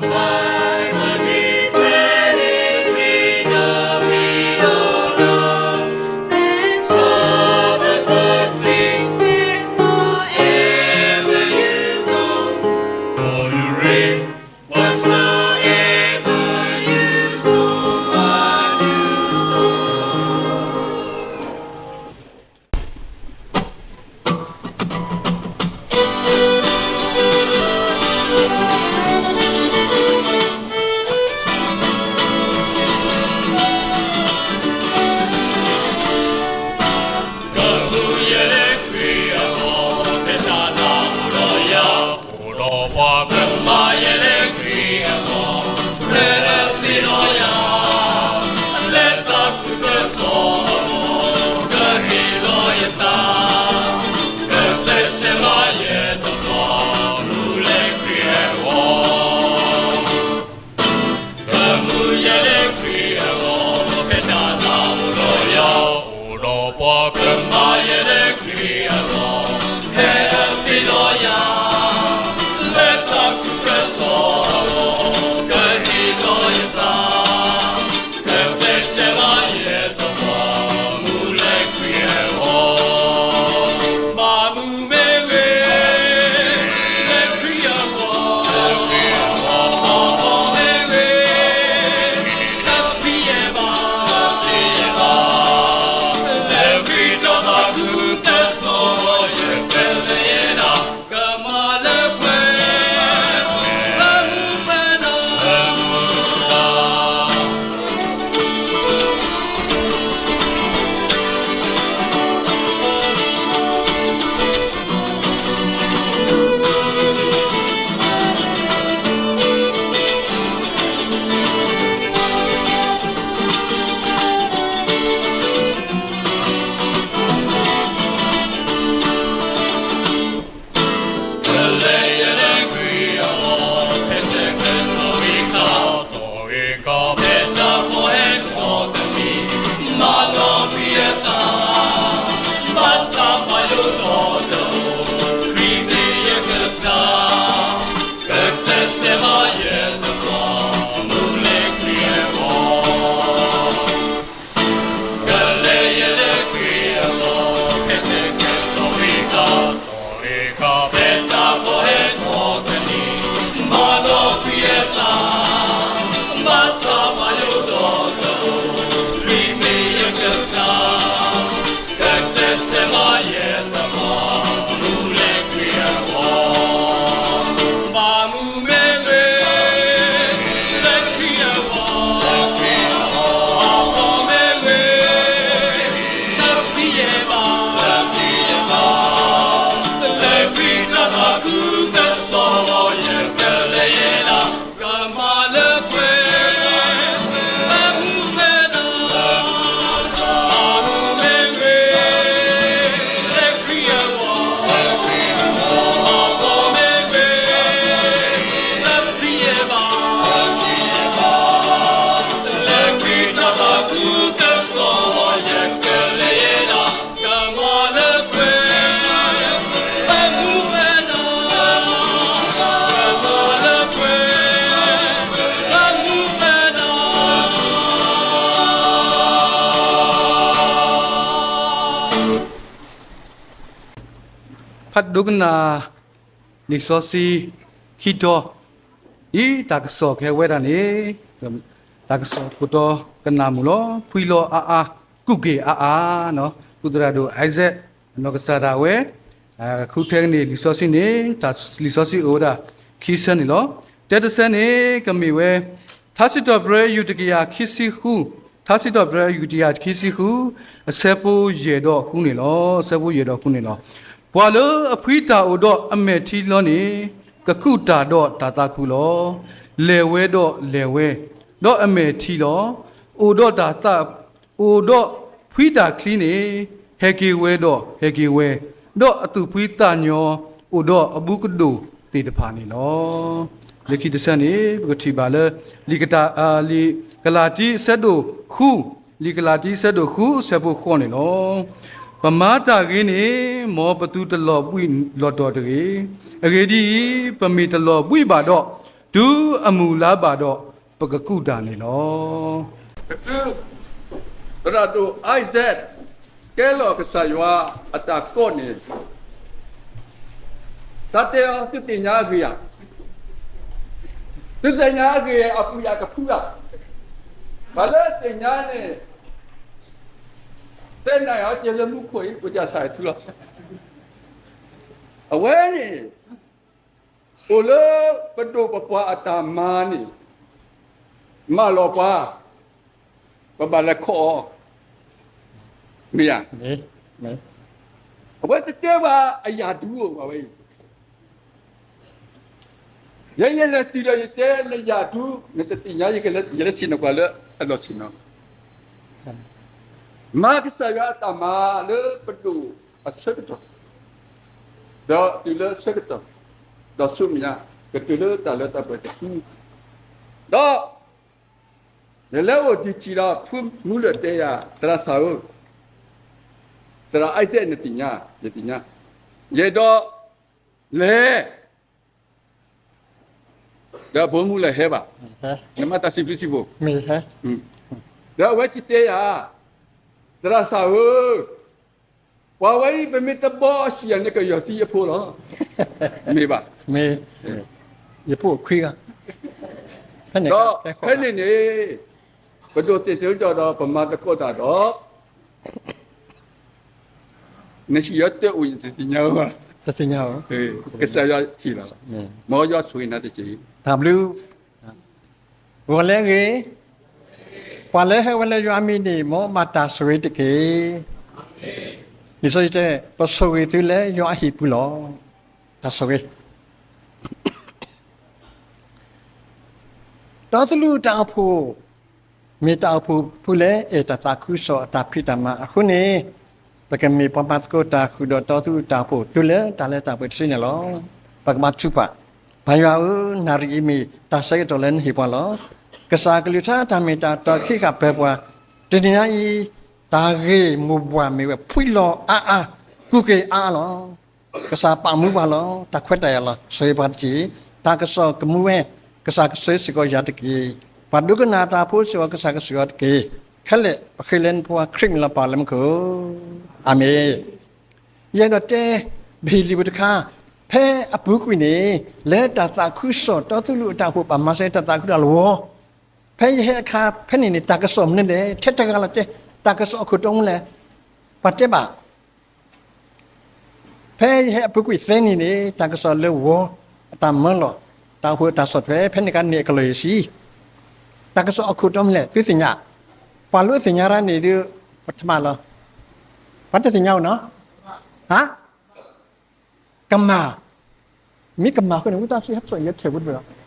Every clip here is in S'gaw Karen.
I will declare his victory, O Lord. Then shall the birds sing praise wherever you go. For you reign, whatsoever you sow, my soul. အိၣ်ဒီးပှၤကမၤယဲလၢခရံာ်အဂီၢ်, ဖဲအသ့ၣ်နီၣ်ယၤ, လၢတၢ်ကူၣ်တၢ်ဆီအဂီၢ်, ကဟ့ၣ်လီၤယသး, ကကျဲးစၢးမၤယဲတဘျီ, မူလၢခရံာ်အဂီၢ်. ကမူယဲလၢခရံာ်အဂီၢ်, ဖဲတၢ်သးအိၣ်ဒီးယၤ, အိၣ်ဒီးပှၤကမၤယဲလၢခရံာ်အဂီၢ်, ဖဲအသ့ၣ်နီၣ်ယၤ, လၢတၢ်ကူၣ်တၢ်ဆီအဂီၢ်, ကဟ့ၣ်လီၤယသး, ကကျဲးစၢးမၤယဲတဘျီ, မူလၢခရံာ်အဂီၢ်. ဘၣ်မူမ့ၢ်ဂ့ၤ, လၢခရံာ်အဂီၢ်, ဘၣ်မူမ့ၢ်ဂ့ၤ, တပျံၤယဲဘၣ်, တပျံၤယဲဘၣ်, လၢခရံာ်တၢ်သးခုကစီၣ်, ယကလဲၤယဲဒၣ် ကမၤလၢပှဲၤ, လၢမူပှဲၤဒီး ကလဲၤယဲလၢခရံာ်အဂီၢ်, ဖဲဆဲးကျိးသီၣ်ဂ့ၤခီ, သီၣ်ဂ့ၤခီဖဲတၢ်ဖီဟဲစိာ်သနံၤ, မၤလီၤကွံာ်ယသး, ဘၣ်ဆၣ်ဘၣ်ယိၣ်ဒီးတအိၣ်, ခရံာ်မ့ၢ်ယကစၢ်, ကကျဲးစၢးမၤယဲတဘျီ, မူလၢခရံာ်အဂီၢ်. ကလဲၤယဲလၢခရံာ်အဂီၢ်, ဖဲဆဲးကျိးသီၣ်ဂ့ၤခီ, သီၣ်ဂ့ၤခီဖဲတၢ်ဖီဟဲစိာ်သနံၤ, မၤလီၤကွံာ်ယသး, ဘၣ်ဆၣ်ဘၣ်ယိၣ်ဒီးတအိၣ်, ခရံာ်မ့ၢ်ယကစၢ်, ကကျဲးစၢးမၤယဲတဘျီ, မူလၢခရံာ်အဂီၢ်. ဘၣ်မူမ့ၢ်ဂ့ၤ, လၢခရံာ်အဂီၢ်, ဘၣ်မူမ့ၢ်ဂ့ၤ, တပျံၤယဲဘၣ်, လၢခရံာ်တၢ်သးခုကစီၣ်, ယကလဲၤယဲဒၣ် ကမၤလၢပှဲၤ, လၢမူပှဲၤဒီး ဘၣ်မူမ့ၢ်ဂ့ၤ, လၢခရံာ်အဂီၢ်, ဘၣ်မူမ့ၢ်ဂ့ၤ, တပျံၤယဲဘၣ်, လၢခရံာ်တၢ်သးခုကစီၣ်, ယကလဲၤယဲဒၣ် ကမၤလၢပှဲၤ, လၢမူပှဲၤဒီး, ကမၤလၢပှဲၤ, လၢမူပှဲၤဒီး. ဖးဒိကနၣ် လံာ်စီဆှံ ခံတီၤ, ဒ်တၢ်ကစီၣ်ကဟဲဝဲဒၣ်န့ၣ်, တၢ်ကစီၣ်ခိၣ်တီကနၣ်မုာ်လီၤ. ဖှံလီၤအါအါ, ကူၣ်က့ၤအါအါ, ကုသရၣ်ဒိၣ် Isaac အနီၢ်ကစၢ်ဒၣ်ဝဲ, ဃုထၢက့ၤန့ၣ် လံာ်စီဆှံန့ၣ်, လံာ်စီဆှံအိၣ်ဝဲဒၣ် ခံဆၢန့ၣ်လီၤ. တၢတဆၢန့ၣ် ကမ့ၢ်ဝဲ ထါစံးထီၣ်ပတြၢၤ ယူၢ်တကယၤခံဆံဃု, ထါစံးထီၣ်ပတြၢၤ ယူၢ်တကယၤခံဆံဃု, အဆၢဖိယဲၢ်ဒီးဃုန့ၣ်လီၤ. အဆၢဖိယဲၢ်ဒီးဃုန့ၣ်လီၤ. ပှၤလၢအဖှံတၢ်အိၣ်ဒီးအမဲာ်ထံလီၤန့ၣ်, ကကူးတၢ်ဒီးတၢ်သးခုလီၤ. လဲၤဝဲဒီးလဲၤဝဲ, ဒီးအမဲာ်ထံလီၤ. အိၣ်ဒီးတၢ်သး, အိၣ်ဒီးဖှံတၢ်ချံန့ၣ်, ဟဲက့ၤဝဲဒီးဟဲက့ၤဝဲ, ဒီးအသူၣ်ဖှံသးညီအိၣ်ဒီးအဘူးကဒိၣ်သ့ၣ်တဖၣ်န့ၣ်လီၤ. လၢခံတဆၢန့ၣ် ပကထံၣ်ဘၣ်လၢ လံာ်ကလၤတံ အဆၢဒိၣ်ဃု, လံာ်ကလၤတံ အဆၢဒိၣ်ဃု အဆၢဖိဃိးန့ၣ်လီၤ. ပမၤတၢ်ဂ့ၤန့ၣ် မ်ပသုတလီၤဘှံးလီၤတီၤတဂ့ၤ. အဂ့ၢ်ဒ်အံၤ, ပမ့ၢ်တလီၤဘှံးဘၣ်ဒီး တုၤအမုၢ်လါဘၣ်ဒီး ပကကူးတၢ်န့ၣ်လီၤ. သရၣ်ဒိၣ် Isaac ကဲလီၤကစၢ်ယွၤအတၢ်ကိးန့ၣ်, တၢ်တဲအီၤ သုသ့ၣ်ညါအဂ့ၢ်ဧါ, သုသ့ၣ်ညါအဂ့ၢ်အပူၤ ယကဖုးဧါ, ပှၤလၢသ့ၣ်ညါန့ၣ် သ့ၣ်ညါအီၤ ကဲလၢမူခိၣ်အံၤ ပကစၢ်ထူလီၤ. အဝဲန့ၣ် အိၣ်လၢပဒိၣ်ပပှၢ်အတၢ်မၤန့ၣ် မၢလီၤပှၤ, ပဘၣ်လဲၤခိးအီၤ, မ့ၢ်ဧါ. အဝဲတတဲဘၣ်အယၢ်ဒူအိၣ်ဘၣ်ဝဲအံၤ, ယဲယလဲၤတုၤဒီးယတဲနယၢ်ဒူ, နတသ့ၣ်ညါ ယကလဲၤ ယလဲၤဆ့ၣ်နီၤကွၢ်လၢအလီၢ်ဆ့ၣ်နီၤ, မၤကစၢ်ယွၤအတၢ်မၤလၢပဒိၣ်အဆၢကတီၢ်, ဒီးတုၤလၢဆၢကတီၢ်, ဒီးဆူမဲာ်ညါ ကတုၤလၢတၢ်လၢတၢ်ပှဲၤတစု, ဒီး ယလဲၤအိၣ်ဒံးထံၣ်ဒီး ဖုမူလၢၢ်တဲယၤ သရၣ်စၢ်ဧၢ, သရၣ် Isaac နသ့ၣ်ညါ, ယသ့ၣ်ညါ, ယအဲၣ်ဒိးလဲၤ, ဒီးဖုမူလၢၢ်ဟဲဘၣ်, နမၤတၢ်စံးဘျုးစံးဖှိၣ်, ဒီးအဝဲစံးတဲယၤ, သရၣ်စၢ်ဧၢ, ပှၤဝဲအံၤ ပမ့ၢ်တဘီအစံၣ်ယၤန့ၣ် ကယီၢ်သံအဖိလီၤ, မ့ၢ်ဘၣ်, ယဖိခွံဂၤ, ဒီးဖဲန့ၣ်န့ၣ် ပဒိးသ့ၣ်ညါဒီး ပမၤသကိးတၢ်ဒီး နဟံၣ်ယီၤတအိၣ် ယတသ့ၣ်ညါဝဲဘၣ်, ကစၢ်ယွၤဟ့ၣ်လီၤ, မ်ယွၤဆိၣ်ဂ့ၤနၤတက့ၢ်, တၢ်ဘျုး, ဂီၤလၢအဂ့ၤ, ပှၤလၢဟဲဝဲလၢယွၤအမံၤန့ၣ် မ်ဘၣ်တၢ်ဆိၣ်ဂ့ၤတက့ၢ်. လံာ်စီဆှံတဲ, ပဆိၣ်ဂ့ၤသုလၢယွၤအဟံၣ်ပူၤလီၤ. တၢ်ဆိၣ်ဂ့ၤ ဒီးတၢ်အိၣ်ဖှိၣ်, မ့ၢ်တၢ်အိၣ်ဖှိၣ်ဖိလၢအဲၣ်တၢ်သးခုကစီၣ်အတၢ်ဖံးတၢ်မၤအဃိန့ၣ်, ပကမ့ၢ်ပှၤမၤသကိးတၢ်ဃုာ်ဒီးဒီသဒၢတၢ်အိၣ်ဖှိၣ်တုၤလၢတၢ်လၢတၢ်ပှဲၤတစုန့ၣ်လီၤ. ပကဘါထုကဖၣ်, ပၢ်ယွၤဧၢ, နၣ်ရံၣ်အံၤမ့ၢ်တၢ်ဆၢကတီၢ်လၢနဟ့ၣ်ပှၤလီၤ. ကစၢ်အကလုၢ်ကထါတၢ်မ့ၢ်တၢ်တီကဟံးဃာ်ပၢၤပှၤ, တနံၤညါအံၤ, တၢ်ဂ့ၢ်မိၢ်ပှၢ်မ့ၢ်ဝဲဖှံလီၤအါအါ, ကူၣ်က့ၤအါအါလီၤ. ကစၢ်ပာ်မူပှၤလီၤ. တၢ်ခွဲးတၢ်ယာ်လီၤ. ဆိၣ်ဂ့ၤပှၤတက့ၢ်. တၢ်ကစီၣ်ကမူဝဲ, ကစၢ်ကဆှၢစ့ၢ်ကီးယၤတက့ၢ်. ပှၤဒိကနၣ်တၢ်ဖိစ့ၢ်ကီး ကစၢ်ကဆှၢအီၤတက့ၢ်. ခဲလၢာ်ပဃ့လၢနဖိခွါခရံာ်မံၤလီၤ ပၢ်လၢမူခိၣ်, အၤမ့ၣ်. ယအဲၣ်ဒိးတဲ, ပဟ့ၣ်လံာ်ပူၤတခါ, ဖဲအပူၤကွံာ်န့ၣ်, လၢတၢ်သးခုကစီၣ်တီသူၣ်လိာ်အတၢ်အိၣ်ဖှိၣ် ပှၤမၤစၢၤတၢ်သးခုတၢ်လၢဝီ, ဖဲယဟဲအခါဖဲန့ၣ်န့ၣ် တၢ်ကစီၣ်မနုၤလဲၣ် ထဲတဂၤလီၤတဲ, တၢ်ကစီၣ်အခိၣ်တီမနုၤလဲၣ်, ပှၤတဲဘၣ် ဖဲယဟဲအပူၤကွံာ်သၢနံၣ်န့ၣ် တၢ်ကစီၣ်လၢဝီအတၢ်မၢလီၤ, တၢ်အိၣ်ဖှိၣ်တၢ်ဆီၣ်ထွဲ ဖဲန့ၣ်အခါန့ၣ်အကလီၢ်ယဲၢ်ဆံ, တၢ်ကစီၣ်အခိၣ်တီမနုၤလဲၣ် သုသ့ၣ်ညါ, ပှၤလၢအသ့ၣ်ညါတၢ်န့ၣ်ဒီး ပထမလီၤ, ပှၤတသ့ၣ်ညါအီၤနီၤ, ဟါ ကမၤ, မ့ၢ်ကမၤအဃိန့ၣ် ဝံသးစူၤဟဲထီၣ်လၢထဲးဖိတဖျၢၣ်လီၤ,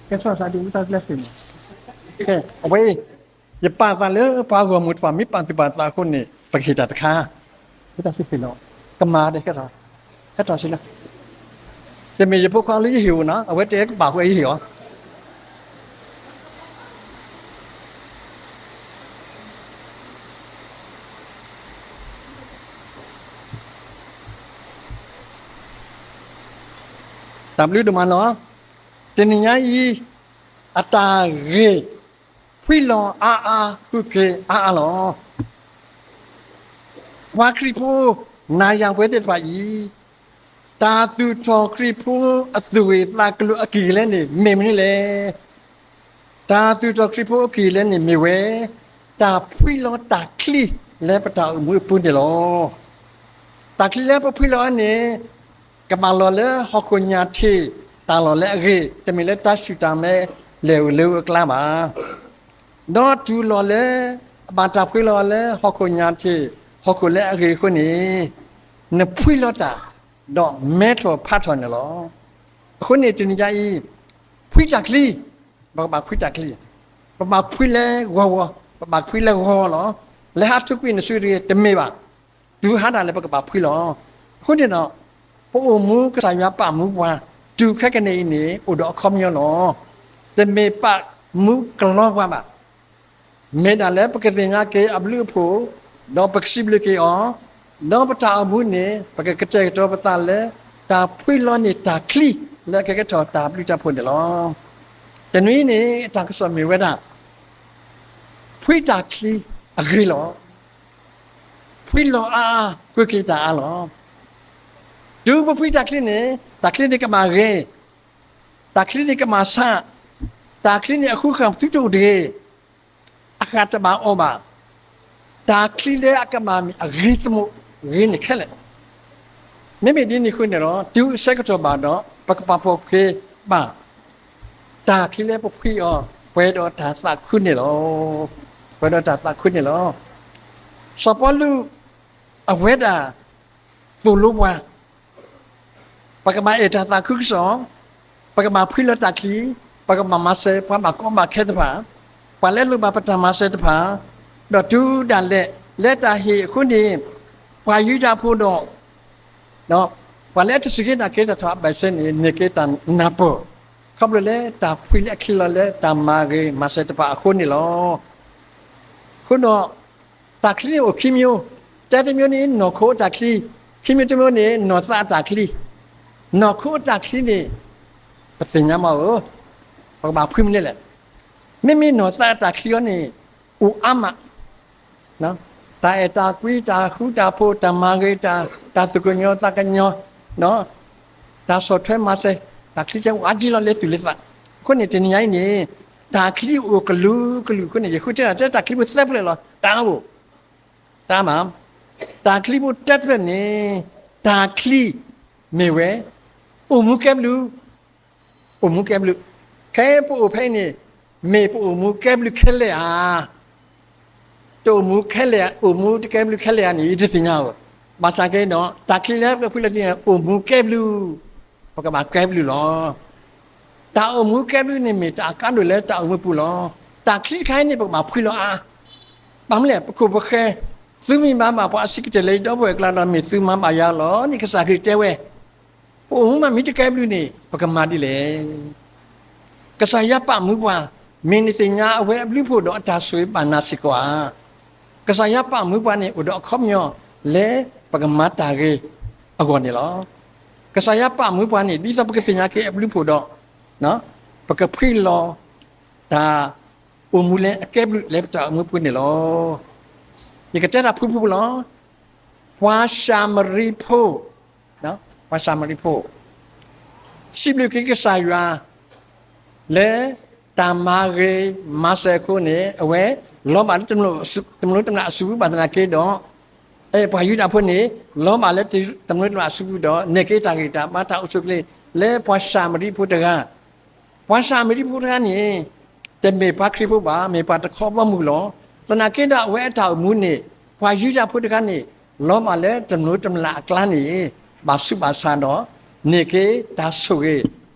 ကဲထီၣ်သးဒ်ဝံသးစူၤလၢထဲးန့ၣ်, အဝဲအံၤ, ယပာ်သးလၢပှၤဂီၢ်မုၢ်တဖၣ် မ့ၢ်ပာ်သူၣ်ပာ်သးအဃိန့ၣ် ပကဟ့ၣ်တၢ်တခါ, ဝံသးစူၤဖံးလီၤ, ကမၤဒီးဟဲထီၣ်, ဟဲထီၣ်ဆံလၢ တမ့ၢ်ယဖိခွါလၢယဟ့ၣ်အီၤနီၤ, အဝဲတအဲၣ်ကဘၣ်ဃိယဟ့ၣ်အီၤ တၢ်ဘျုးဒိၣ်မးလီၤ. တနံၤညါအံၤ အတၢ်ဂ့ၢ် ဖှံလီၤအါအါ ကူၣ်က့ၤအါအါလီၤ. ပှၤခရံာ်ဖိ နၤယၤပဝဲသ့ၣ်တဖၣ်အံၤ တၢ်သူၣ်ထီၣ်ခရံာ်ဖိအသူၣ်ဂ့ၤသးကျိၤအက့ၢ်အဂီၤလဲၣ်န့ၣ် မ့ၢ်မနုၤလဲၣ်. တၢ်သူၣ်ထီၣ်ခရံာ်ဖိအက့ၢ်အဂီၤလဲၣ်န့ၣ်မ့ၢ်ဝဲ တၢ်ဖှံလီၤတၢ်ချံလၢပတၢ်အိၣ်မူအပူၤန့ၣ်လီၤ. တၢ်ချံလၢပဖှံလီၤအံၤန့ၣ် ကဘၣ်လီၤလၢဟီၣ်ခိၣ်ညါထံး တၢ်လီၢ်လၢအဂ့ၤ, တမ့ၢ်လၢတၢ်ဆူၣ်တၢ်မဲလဲၤအိၣ်လၢအကျါဘၣ်. ဒီးတုၤလီၤလၢ အဘၣ်တၢ်ဖှံလီၤလၢဟီၣ်ခိၣ်ညါထံး ဟီၣ်ခိၣ်လၢအဂ့ၤအဃိန့ၣ် နဖှံလီၤတၢ် ဒီးမဲထီၣ်ဖးထီၣ်န့ၣ်လီၤ. အဃိန့ၣ်တနံၤညါအံၤ ဖှံတၢ်ချံ, ပကဘၣ်ဖှံတၢ်ချံ, ပဘၣ်ဖှံလၢဂီၤဂီၤ, ပဘၣ်ဖှံလၢဂီၤလီၤ. လၢဟးထူကွံာ်နစုတဂ့ၤ တမ့ၢ်ဘၣ်, တုၤဟါဒၣ်လဲာ်ပကဘၣ်ဖှံလီၤ. အဃိန့ၣ်ဒီး ပအိၣ်မူကစၢ်ယွၤပာ်မူပှၤ တုၤခဲကနံၣ်အံၤန့ၣ် အိၣ်ဒီးအခီပညီလီၤ. တမ့ၢ်ပာ်မူကလီပှၤဘၣ်. မ့ၢ်ဒၣ်လၢပကသ့ၣ်ညါက့ၤအဘျုးအဖှိၣ်, ဒီးပကစံးဘျုးက့ၤအီၤ, ဒီးပတၢ်အိၣ်မူန့ၣ် ပကကတဲာ်ကတီၤပသးလၢ တၢ်ဖှံလီၤန့ၢ်တၢ်ချံ လၢအကဲထီၣ်တၢ်ဘျုးတၢ်ဖှိၣ်န့ၣ်လီၤ. တနွံအံၤန့ၣ် အတၢ်ကစီၣ်မ့ၢ်ဝဲဒၣ် ဖှံတၢ်ချံအဂ့ၤလီၤ. ဖှံလီၤအါအါ ကွံာ်က့ၤတၢ်အါလီၤ. တုၤပဖှံတၢ်ချံန့ၣ် တၢ်ချံန့ၣ်ကမၣ်ဂ့ၤ, တၢ်ချံန့ၣ်ကမၣ်ဆါ, တၢ်ချံန့ၣ်အဃုဃၢၤသုတအိၣ်တဂ့ၤ, အဃၢ်တဘၣ်အီၣ်ဘၣ်, တၢ်ချံလၢအကမၣ်မ့ၢ်အဂ့ၤသးမုာ်ဂ့ၤန့ၣ်ခဲလၢာ်. မ့မ့ၢ်ဒ်န့ၣ်အဃိန့ၣ်ဒီး တုၤအဆၢကတီၢ်ဘၣ်ဒီး ပကပာ်ဖှိၣ်က့ၤဘၣ် တၢ်ချံလၢပဖှံအီၤ ပှဲၤဒီးတၢ်သးခုန့ၣ်လီၤ. ပှဲၤဒီးတၢ်သးခုန့ၣ်လီၤ. စီၤပီလူး အဝဲဒၣ် သိၣ်လိပှၤ ပကဘၣ်အဲၣ်တၢ်သးခုကစီၣ်, ပကဘၣ်ဖှံလီၤတၢ်ချံ, ပကဘၣ်မၤစၢၤပှၤဘၣ်ကီဘၣ်ခဲတဖၣ်, ပှၤလၢအလိၣ်ဘၣ်ပတၢ်မၤစၢၤတဖၣ်, ဒီးတုၤဒၣ်လဲာ် လၢတၢ်ဟ့ၣ်အဃိန့ၣ် ပှၤယူဒၤဖိဒီး ပှၤလၢအတစူၢ်က့ၤနာ်က့ၤတၢ်ထီၣ်အဘၢၣ်စၢၤန့ၣ် န့ၢ်က့ၤတၢ်နၢ်ပၢၢ် ခီဖျိလၢတၢ်ဖှံလၢအချံလီၤလၢတၢ်မၤဂ့ၤမၤစၢၤတဖၣ်အဃိန့ၣ်လီၤ. အဃိဒီး တၢ်ချံန့ၣ်အိၣ်ခံမျိုး, တၢတမျိုးန့ၣ် နီၢ်ခိအတၢ်ချံ, ခံမျိုးတမျိုးန့ၣ် နီၢ်သးအတၢ်ချံ. နီၢ်ခိအတၢ်ချံန့ၣ် ပသ့ၣ်ညါမးဧိၤ, ပကဘၣ်ဖှံမနုၤလဲၣ်. မ့မ့ၢ်နီၢ်သးအတၢ်ချံအံၤန့ၣ် အိၣ်အါမး တၢ်အဲၣ်တၢ်ကွံ, တၢ်ဃူတၢ်ဖိး, တၢ်မၤဂ့ၤ, တၢ်သူၣ်ကညီၤသးကညီၤ, တၢ်ဆီၣ်ထွဲမၤစၢၤ, တၢ်ချံကဲအိၣ်အါကံလီၤလၢသူၣ်လၢသး. အဃိန့ၣ် တနံၤညါအံၤန့ၣ် တၢ်ချံအိၣ်ကလုာ်ကလုာ်အဃိန့ၣ် ယဃုထၢတၢ် တၢ်ချံဖိသၢဖျၢၣ်လီၤ. တၢ်အိၣ် တၢ်မၤ, တၢ်ချံဖိတၢတဖျၢၣ်န့ၣ် တၢ်ချံမ့ၢ်ဝဲ အိၣ်မူကဲဘျုး, အိၣ်မူကဲဘျုး. ခဲအံၤပအိၣ်ဖဲအံၤန့ၣ် မ့ၢ်ပအိၣ်မူကဲဘျုးခဲလၢာ်ဧါ, တအိၣ်မူခဲလၢာ်, အိၣ်မူတကဲဘျုးခဲလၢာ်ဧါန့ၣ် ယတသ့ၣ်ညါဧိၤ. ဘၣ်ဆၣ်က့ဒီး တၢ်ချံလၢပဖှံလီၤန့ၣ် အိၣ်မူကဲဘျုး, ပကဘၣ်ကဲဘျုးလီၤ. တၢ်အိၣ်မူကဲဘျုးန့ၣ်မ့ၢ်တၢ်အကါဒိၣ်လၢတၢ်အိၣ်မူပူၤလီၤ. တၢ်ချံတခါအံၤန့ၣ် ပကဘၣ်ဖှံလီၤအါ. ဘၣ်မနုၤလဲၣ်, ပခိၣ်ပဃဲ, သုမ့ၢ်မၤဘၣ်ပှၤအဆံးကတၢၢ်လၢယဒီပုၢ်ဝဲၢ်အကျါဒီး မ့ၢ်သုမၤဘၣ်ယၤလီၤန့ၣ် ကစၢ်ခရံာ်တဲဝဲ ပအိၣ်မူမးမ့ၢ်တကဲဘျုးန့ၣ် ပကမၤဒ်လဲၣ်. ကစၢ်ယွၤပာ်မူပှၤ, မ့ၢ်နသ့ၣ်ညါအဝဲအဘျုးဖှိၣ်ဒီးအတၢ်ဆိၣ်ဂ့ၤဘၣ်နၤစ့ၢ်ကီးဧါ. ကစၢ်ယွၤပာ်မူပှၤန့ၣ် အိၣ်ဒီးအခီပညီလၢပကမၤတၢ်ဂ့ၤအဂီၢ်န့ၣ်လီၤ. ကစၢ်ယွၤပာ်မူပှၤန့ၣ် ဒ်သိးပကသ့ၣ်ညါက့ၤအဘျုးဖှိၣ်ဒီး ပကဖှံလီၤ တၢ်အိၣ်မူလၢအကဲဘျုးလၢပတၢ်အိၣ်မူပူၤန့ၣ်လီၤ. ယကတဲတၢ်ဖုၣ်ဖုၣ်လီၤ. ပှၤၡၤမရံဖိ, ပှၤၡၤမရံဖိ စံးဘျုးက့ၤကစၢ်ယွၤ လၢတၢ်မၤဂ့ၤမၤစၢၤအဃိန့ၣ် အဝဲလီၤဘၣ်လၢ တမျိးတမျာ်အစုပူၤဘၣ်သနာ်က့ဒီး ပှၤယူဒၤဖိန့ၣ် လီၤဘၣ်လၢတမျိးတမျာ်အစုပူၤဒီး နဲၣ်က့ၤတၢ်ဂ့ၢ်တၢ်ဘါတၢ်အိၣ်ဆူၣ်အိၣ်ချ့ လၢပှၤၡၤမရံဖိတဂၤ ပှၤၡၤမရံဖိတဂၤန့ၣ် တမ့ၢ်ပှၤခရံာ်ဖိဘၣ်, မ့ၢ်ပှၤတခီဘီမုၢ်လီၤ. သနာ်က့ဒီးအဝဲအတၢ်အိၣ်မူန့ၣ် ပှၤယူဒၤဖိတဂၤန့ၣ် လီၤဘၣ်လၢတမျိးတမျာ်အကျါန့ၣ် ဘၣ်ဆူးဘၣ်ဆါဒီး နဲၣ်က့ၤတၢ်ဆိၣ်ဂ့ၤ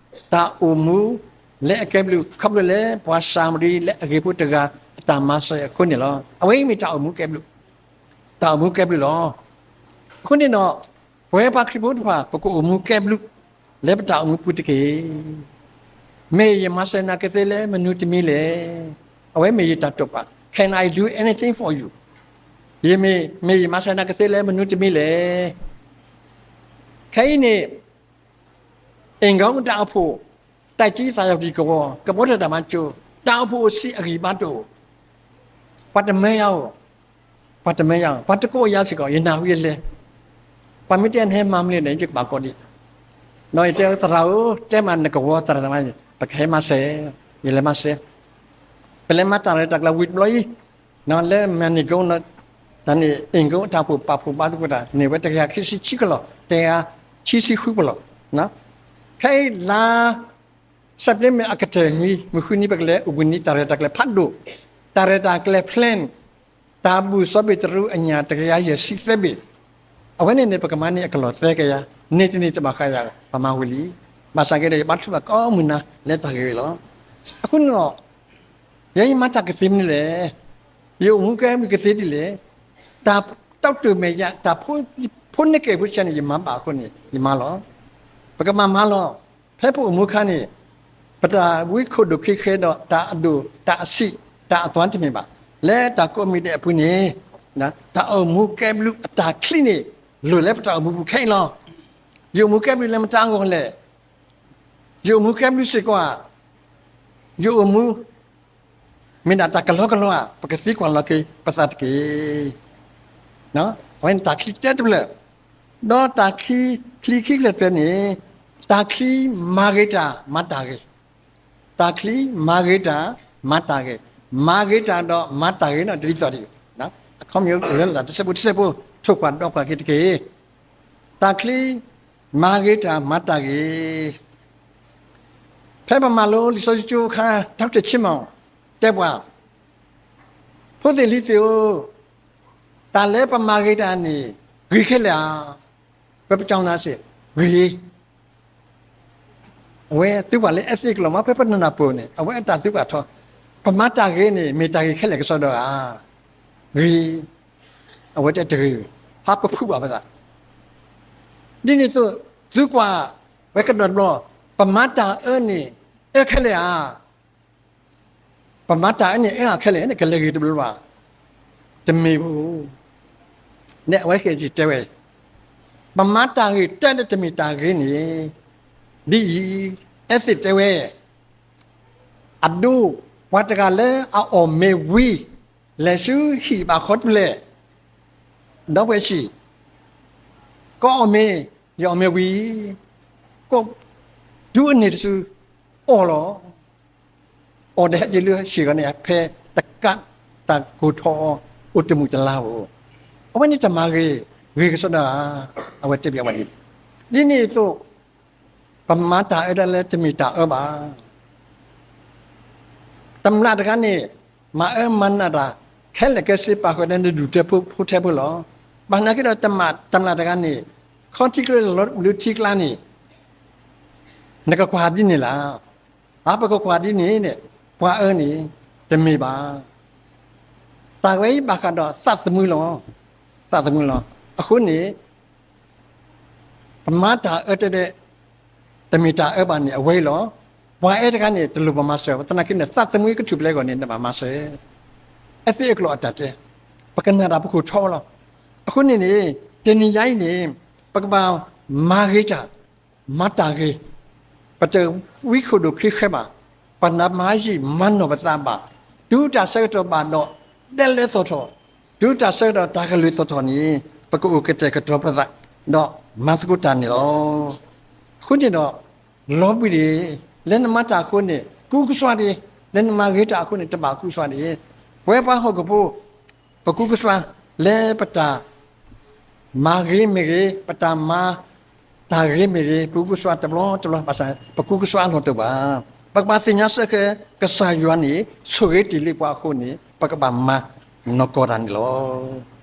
တၢ်အိၣ်မူလၢအကဲဘျုး ခီဖျိလၢပှၤၡၤမရံလၢအဂ့ၤဖိတဂၤ အတၢ်မၤစၢၤအဃိန့ၣ်လီၤ. အဝဲအံၤမ့ၢ်တၢ်အိၣ်မူကဲဘျုး, တၢ်အိၣ်မူကဲဘျုးလီၤ. အဃိန့ၣ်ဒီး ပဝဲပှၤခရံာ်ဖိတဖၣ် ပကအိၣ်မူကဲဘျုး လၢပတၢ်အိၣ်မူပူၤတက့ၢ်. မ့ၢ်ယမၤစၢၤနၤကသ့လၢမနုၤတမံၤလဲၣ်. အဝဲမ့ၢ်ယတၢ်တိာ်ပာ် Can I do anything for you? ယမ့ၢ်, မ့ၢ်ယမၤစၢၤနၤကသ့လၢမနုၤတမံၤလဲၣ်. ခဲအံၤန့ၣ် အ့ၣ်ကီတၢ်အိၣ်ဖှိၣ် တၢ်ကံသးယီၤကံကဝီၤ ကဘီထၢၣ်တၢ်မၤကၠိ တၢ်အိၣ်ဖှိၣ်အိၣ်ဆံးအဂံၢ်ဘါတအိၣ်, ပှၤတမၢယၤဧိၤ, ပှၤတမၢယၤဧိၤ, ပှၤတကိးယၤစ့ၢ်ကီး ယနၢ်ဟူယလဲၤ, ပှၤမ့ၢ်တဲနဟဲမၤမနုၤလဲၣ်န့ၣ် ယကဘၣ်ကိးဒံး, ဒီးယတဲသရၣ်ဧၢ, တဲမးနကဝီၤသရၣ်တၢ်မၤန့ၣ် ပကဟဲမၤစၢၤ, ယလဲၤမၤစၢၤ, ပလဲၤမၤတၢ်ရဲၣ်တၢ်ကျဲၤဝံၤတဘျီအံၤ လၢမၤန့ၢ်ကီန့ၣ် တၢ်န့ၣ် အ့ၣ်ကီတၢ်အိၣ်ဖှိၣ်ပာ်ဖှိၣ်ဘါသကိးတၢ် န့ၢ်ဝဲတကယၤခံဆံခံကလီၢ်, တကယၤခံဆံဃုကလီၢ်, ခဲအံၤလါ စဲးပထ့ဘၢၣ်အကတၢၢ်နွံ မုၢ်ဃုနံၤ ပကလဲၤအိၣ်ဘှံးနံၤတၢ်ရဲၣ်တၢ်ကျဲၤဖးဒိၣ်, တၢ်ရဲၣ်တၢ်ကျဲၤ plan တၢ်ဘူၣ်စီၤပ့းတရူးအညၣ်တကယၤယဲၢ်ဆံသၢဘ့ၣ်, အဝဲန့ၣ်န့ၣ် ပကမၤန့ၢ်အကလီၢ်သၢကယၤ, န့ၢ်တန့ၢ်တဘၣ်ဃးယၤ, ပမၤဝံၤလံ, ဘၣ်ဆၣ်က့ဒီး ယဘါထုကဖၣ်ကိးမုၢ်နၤလၢတၢ်ဂ့ၢ်ဝဲလီၤ. အဃိန့ၣ်ဒီး ယဲယမၤတၢ်ကသ့မနုၤလဲၣ်, ယအိၣ်မူကဲဘျုးကသ့ဒ်လဲၣ်, တၢ်တီတိာ်မဲာ်ညါ တၢ်ဖိန့ၢ်ကဲၣ်ဖိဆဲန့ၣ် ယမၤဘၣ်အဃိန့ၣ် ယမၤလီၤ. ပကမၤမၤလီၤ. ဖဲပအိၣ်မူအခါန့ၣ် ပတၢ်ဝံခိၣ်ဒိၣ်ခံဃဲဒီး တၢ်အဒိၣ်တၢ်အဆံး တၢ်အသွါတမ့ၢ်ဘၣ်. လၢတၢ်ကိးမံၤဒဲးအပူၤန့ၣ် တၢ်အိၣ်မူကဲဘျုးအတၢ်ချံန့ၣ် လိၣ်လၢပတၢ်အိၣ်မူပူၤခဲအံၤလီၤ. ယအိၣ်မူကဲဘျုးလၢမတၤအဂီၢ်လဲၣ်. ယအိၣ်မူကဲဘျုးစ့ၢ်ကီးဧါ. ယအိၣ်မူ မ့ၢ်ဒၣ်တၢ်ကလီကလီဧါ, ပကသံကွၢ်လီၤက့ၤပသးတက့ၢ်. အဝဲန့ၣ်တၢ်ချံတဲတဖျၢၣ်, ဒီးတၢ်ချံ ချံခံဖျၢၣ်တဖျၢၣ်န့ၣ် တၢ်ချံမၤဂ့ၤတၢ်မၤတၢ်ဂ့ၤ, တၢ်ချံမၤဂ့ၤတၢ်မၤတၢ်ဂ့ၤ, မၤဂ့ၤတၢ်ဒီးမၤတၢ်ဂ့ၤန့ၣ် တဒ်သိးဒံးဘၣ်. အခီပညီအိၣ်လၢတၢ်တစဲးဖိတစဲးဖိ ထိၣ်ကွၢ်ဒီးကွၢ်က့ၤတက့ၢ်. တၢ်ချံ မၤဂ့ၤတၢ်မၤတၢ်ဂ့ၤ ဖဲပမၤလိလံာ်စီဆှံကၠိအခါ တၢ်တဆံမး တဲပှၤ, ဖိသ့ၣ်လံၤသ့ၣ်ဧၢ, တၢ်လၢပမၤဂ့ၤတၢ်န့ၣ် ဂ့ၤခဲလၢာ်ဧါ. ပပကနၣ်စ့ၢ် ဂ့ၤ, အဝဲသုပှၤလၢ ethic လီၤမး ဖဲပနနၢ်ပၢၢ်န့ၣ် အဝဲအတၢ်သုပှၤထီ, ပမၤတၢ်ဂ့ၤန့ၣ် မ့ၢ်တၢ်ဂ့ၤခဲလၢာ်ကစီဒီဧါ. ဂ့ၤ, အဝဲတဲတဂ့ၤ, ဟးပဖုးဘၣ်ပသး ဒ်န့ၣ်အသိး သုကွၢ်ဝဲကဒီးတဘျီ, ပမၤတၢ်အၢန့ၣ် အၢခဲလၢာ်ဧါ. ပမၤတၢ်အၢန့ၣ် အၢအါခဲလၢာ်န့ၣ် ကလဲၤဂ့ၤတဘျီဘၣ်. တမ့ၢ်ဘၣ်. န့ၣ်အဝဲဟ့ၣ်တဲဝဲ, ပမၤတၢ်ဂ့ၤတဲဒၣ်တမ့ၢ်တၢ်ဂ့ၤန့ၣ် ဒ်အံၤ, အဲသ့ၣ်တဲဝဲ အဒိ, ပှၤတဂၤလၢအအီၣ်မ့ၤဝံၤ လဲၤဆူဟံၣ်ဘၣ်ခီတဖျၢၣ်, ဒီပုၢ်ဝဲၢ်ဆံး, ကအီၣ်မ့ၤ, ယအီၣ်မ့ၤဝံၤ, ကဒူအန့ၣ်တစု, အီၣ်လီၤ. အီၣ်ဒီးဟဲက့ၤလၢဟံၣ်ဂီၤန့ၣ် ဖဲတကးတၢ်ကိၢ်ထီၣ်အီၤ အိၣ်တမုာ်တလၤဧိၤ, အဝဲန့ၣ်တမၤဂ့ၤ, ဂ့ၤကစီဒီဧါ. အဝဲတဲဘၣ်ဝဲဒ်န့ၣ်, ဒ်န့ၣ်အသိး ပမၤတၢ်အၢဒၣ်လၢတမ့ၢ်တၢ်အၢဘၣ်. တမျာ်တဂၤန့ၣ် မၤအၢမၤနးတၢ် ခဲလၢာ်ခဲဆ့ ပာ်ဃုာ်ဒီးနဒူၣ်တဲဖိဖိထဲဖိလီၤ. ဘၣ်ဆၣ်က့ဒီး တမျာ်တဂၤန့ၣ် ခီထံကျိလၢထံကျါန့ၣ် နကကွၢ်ဒ်န့ၣ်လီၤ. ပကကွၢ်ဒ်န့ၣ်န့ၣ် ပှၤအၢန့ၣ် တမ့ၢ်ဘၣ်. တၢ်ဝဲအံၤဘၣ်ဃးဒီးသးသမူလီၤ. သးသမူလီၤ. အဃိန့ၣ် ပမၤတၢ်အၢတဲဒၣ် တမ့ၢ်တၢ်အၢဘၣ်န့ၣ် အဝဲအံၤလီၤ. ပှၤအဲၣ်တဂၤန့ၣ် တလိၣ်ပမၤစၢၤ, သနာ်က့န့ၣ် သးသမူကထူၣ်ဖျဲးအဂီၢ်န့ၣ် နဘၣ်မၤစၢၤ. အဲသ့ၣ်အကျိာ်အတၢ်တဲ, ပကနၣ်တၢ်ပကိၢ်ထီၣ်လီၤ. အဃိန့ၣ်န့ၣ် တနံၤညါအံၤန့ၣ် ပကဘၣ်မၤဂ့ၤတၢ် မၤတၢ်ဂ့ၤ, ပတဝံခိၣ်ဒိၣ်ခံဃဲဘၣ်, ပနမၤယံာ်မၤနီၢ်ပသးဘၣ်, တုၤတၢ်ဆၢကတီၢ်ဘၣ်ဒီး ဒဲလဲသီၣ်ထီၣ်, တုၤတၢ်ဆၢကတီၢ်တၢ်ကလုၢ်သီၣ်ထီၣ်န့ၣ် ပကအိၣ်ကတဲာ်ကတီၤပသး ဒီးမၤသကိးတၢ်န့ၣ်လီၤ. အဃိန့ၣ်ဒီး လီၤဘှံးဒံး, လၢနမၤတၢ်အဃိန့ၣ် ကူကစွါဒံး, လၢနမၤဂ့ၤတၢ်အဃိန့ၣ် တဘၣ်ကူကစွါဒံး. ပဝဲပှၤဟီၣ်ခိၣ်ဖိ ပကူကစွါ လၢပတၢ်မၤဂ့ၤမ့ၢ်ဂ့ၤ, ပတၢ်မၤတၢ်ဂ့ၤမ့ၢ်ဂ့ၤ, ပကူကစွါတဘျီတဘျီ ဘၣ်ဆၣ် ပကူကစွါအလီၢ်တအိၣ်ဘၣ်. ပကဘၣ်သ့ၣ်ညါစ့ၢ်ကီး ကစၢ်ယွၤန့ၣ် ဆိၣ်ဂ့ၤတ့ၢ်လံပှၤအဃိန့ၣ် ပကဘၣ်မၤနီၢ်ကီၢ်တၢ်န့ၣ်လီၤ.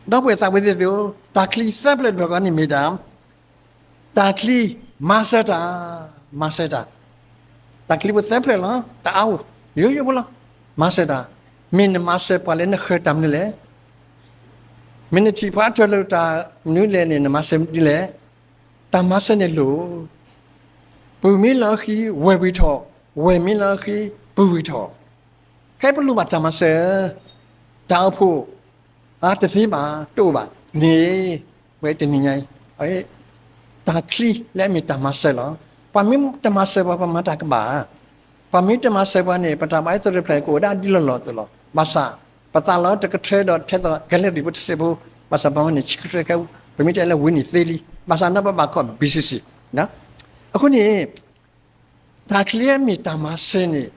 ဒီပုၢ်ဝဲၢ်သးဝဲသ့ၣ်ဧၢ, တၢ်ချံသၢဖျၢၣ်တဖျၢၣ်န့ၣ်မ့ၢ်ဒၣ် တၢ်ချံမၤစၢၤတၢ်, မၤစၢၤတၢ်, တၢ်ချံဖိသၢဖျၢၣ်လီၤ, တအါဧိၤ, ယိယိဖိလီၤ, မၤစၢၤတၢ်, မ့ၢ်နမၤစၢၤပှၤလၢနဃၢၤတၢ်မနုၤလဲၣ်, မ့ၢ်နထံၣ်ပှၤအထၢၣ်လၢတၢ်မနုၤလဲၣ်န့ၣ် နမၤစၢၤမနုၤလဲၣ်, တၢ်မၤစၢၤန့ၣ်လိၣ်, ပုၢ်မံလၢအဃံ ဝဲၢ်ဝံၤထီၣ်, ဝဲၢ်မံလၢအဃံ ပုၢ်ဝံၤထီၣ်, ခဲအံၤပလိၣ်ဘၣ်တၢ်မၤစၢၤ, တၢ်အိၣ်ဖှိၣ် အတသ့ဘၣ် တအိၣ်ဘၣ်န့ၣ်, ဝဲတနံၤညါအံၤ တၢ်ချံလၢအမ့ၢ်တၢ်မၤစၢၤလီၤ. ပှၤမ့ၢ်တမၤစၢၤပှၤ ပမၤတၢ်ကဘၣ်, ပှၤမ့ၢ်တမၤစၢၤပှၤန့ၣ် ပတၢ်ဘၣ်အဲၣ်သ့ၣ်တဖၣ်ကအိၣ်ဒၣ်ဒ်လီၢ်လီၢ်အသိးလီၤ. ဘၣ်ဆၣ် ပသးလီၤတကထၢဒီးထဲသိးကလဲၤဒံးဖိတစဲးဖိ, ဘၣ်ဆၣ်ပမ့ၢ်န့ၣ် ဆံကထၢခဲအူ, ပမ့ၢ်တဲလၢဝံၤန့ၣ်သ့လံ, ဘၣ်ဆၣ်နီၢ်ပဘၣ်ခီၣ် ဘံၣ်စံၣ်စံၣ်, အဃိန့ၣ် တၢ်ချံအမ့ၢ်တၢ်မၤစၢၤန့ၣ်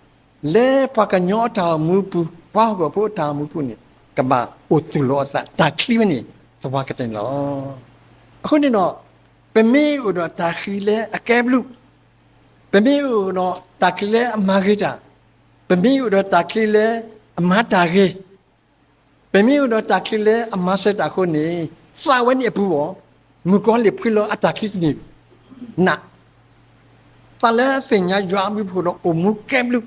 လၢပှၤကညီအတၢ်အိၣ်မူပူၤ, ပှၤဟီၣ်ခိၣ်ဖိအတၢ်အိၣ်မူပူၤန့ၣ် ကဘၣ်အိၣ်သူၣ်လီၤအသး, တၢ်ချံဝဲန့ၣ် သပှၢ်ကတၢၢ်န့ၣ်လီၤ. အဃိန့ၣ်ဒီး ပမ့ၢ်အိၣ်ဒီးတၢ်ချံလၢအကဲဘျုး, ပမ့ၢ်အိၣ်ဒီးတၢ်ချံလၢအမၤဂ့ၤတၢ်, ပမ့ၢ်အိၣ်ဒီးတၢ်ချံလၢအမၤတၢ်ဂ့ၤ, ပမ့ၢ်အိၣ်ဒီးတၢ်ချံလၢအမၤစၢၤတၢ်အဃိန့ၣ်, သးဝဲန့ၣ်အပူၤအီၤ, မုၣ်ကီၤလံၢ်ဖှံလီၤအတၢ်ချံတန့ၢ်နး, သးလၢသ့ၣ်ညါယွၤအဘျုးအဖှိၣ်ဒီးအိၣ်မူကဲဘျုး,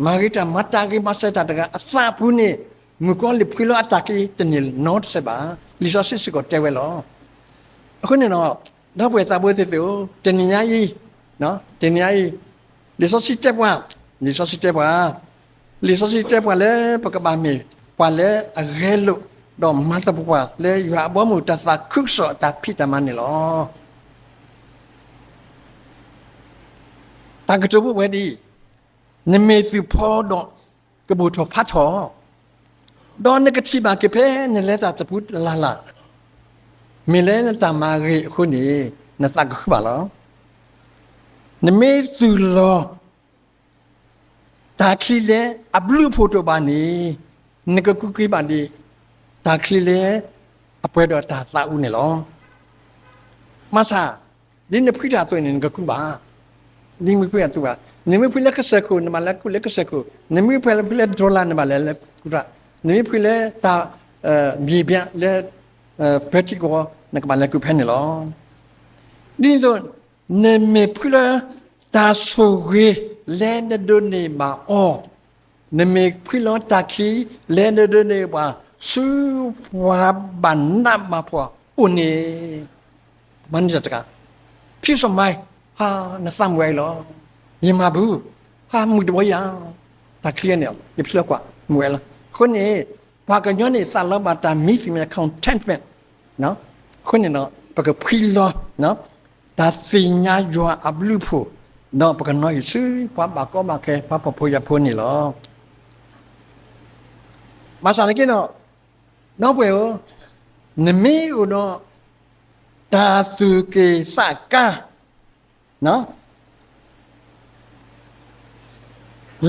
မၤဂ့ၤတၢ်မၤတၢ်ဂ့ၤမၤစၢၤတၢ်တဂၤအသးအပူၤန့ၣ်, မုၣ်ကီၤလံၢ်ဖှံလီၤအတၢ်ချံတန့ၢ်နီတစဲးဘၣ်. လံာ်စီဆှံစ့ၢ်ကီးတဲဝဲလီၤ. အဃိန့ၣ်ဒီး ဒီပုၢ်ဝဲၢ်သးဘိသ့ၣ်ဧၢ, တနံၤညါအံၤ, တနံၤညါအံၤ, လံာ်စီဆှံတဲပှၤ, လံာ်စီဆှံတဲပှၤ, လံာ်စီဆှံတဲပှၤလၢပကဘၣ်မ့ၢ် ပှၤလၢအဂဲၤလိာ် ဒီးမၤသပှၢ်ပှၢ်လၢယွၤအဘီအမုၢ် တၢ်သးခုကစီၣ်အတၢ်ဖံးတၢ်မၤန့ၣ်လီၤ. တၢ်ကတိၤဖိဝဲဒ်အံၤ, နမ့ၢ်သုးဖီဒီး ကဘူၣ်ထီၣ်ဖးထီၣ်, ဒီးနကထံၣ်ဘၣ်က့ၤဖဲနလဲၤတၢ်တပူၤလၢ်လၢ်, မ့ၢ်လၢနတၢ်မၤဂ့ၤအဃိန့ၣ် နသးကခုဘၣ်လီၤ. နမ့ၢ်သူၣ်လီၤ တၢ်ချံလၢအဘျုးအဖှိၣ်တအိၣ်ဘၣ်န့ၣ်, နကကူးက့ၤဘၣ်ဒံး တၢ်ချံလၢအပှဲၤဒီးတၢ်သးအုးန့ၣ်လီၤ. မၤသး, ဒ်နဖှံတၢ်အသိးန့ၣ် နကကူးဘၣ်. ဒ်နမ့ၢ်ဖှံတၢ်အသိးဘၣ်. နမ့ၢ်ဖှံလၢကစၢၢ်ခိၣ် နဘၣ်လဲၤကူးလၢကစၢၢ်ခိၣ်, နမ့ၢ်ဖှံလၢ ဖှံလၢ dollar နဘၣ်လဲၤ လဲၤကူးတၢ်, နမ့ၢ်ဖှံလၢတၢ် မြေပြား လၢ ပဲထီးကဝီၤ နကဘၣ်လဲၤကူးဖဲန့ၣ်လီၤ. ဒ်န့ၣ်အသိး, နမ့ၢ်ဖှံလၢတၢ်ဆိၣ်ဂ့ၤလၢနဒိးန့ၢ်ဘၣ်အီၤ, နမ့ၢ်ဖှံလီၤတၢ်ချံလၢနဒိးန့ၢ်ဘၣ် ဆူပှၤဘၣ်နးဘၣ်ဖှီၣ်အအိၣ်န့ၣ်, မၤန့ၢ်တၢ်တကး, peace of mind, ဟါ, နသးမုာ်ဝဲအံၤလီၤ. ယမၤဘၣ်, ဟါ, မုာ်တဘျီယၤ, တၢ်ချံန့ၣ် ယဖျါကွၢ်မုာ်ဝဲလီၤ. အဃိန့ၣ် ပှၤကညီန့ၣ် သးလီဘၣ်တၢ်မံသးမံ contentment. အဃိန့ၣ်ဒီး ပကဖှံလီၤ တၢ်သ့ၣ်ညါယွၤအဘျုးအဖှိၣ်, ဒီးပကနီၤဟ့ၣ်ဆူပှၤဘၣ်ကီဘၣ်ခဲ ပှၤဖှီၣ်ဖိယာ်ဖိန့ၣ်လီၤ. ဘၣ်ဆၣ်နာ်က့ဒီး ဒီပုၢ်ဝဲၢ်ဧၢ, နမ့ၢ်အိၣ်ဒီးတၢ်သူၣ်က့ၣ်သးကါ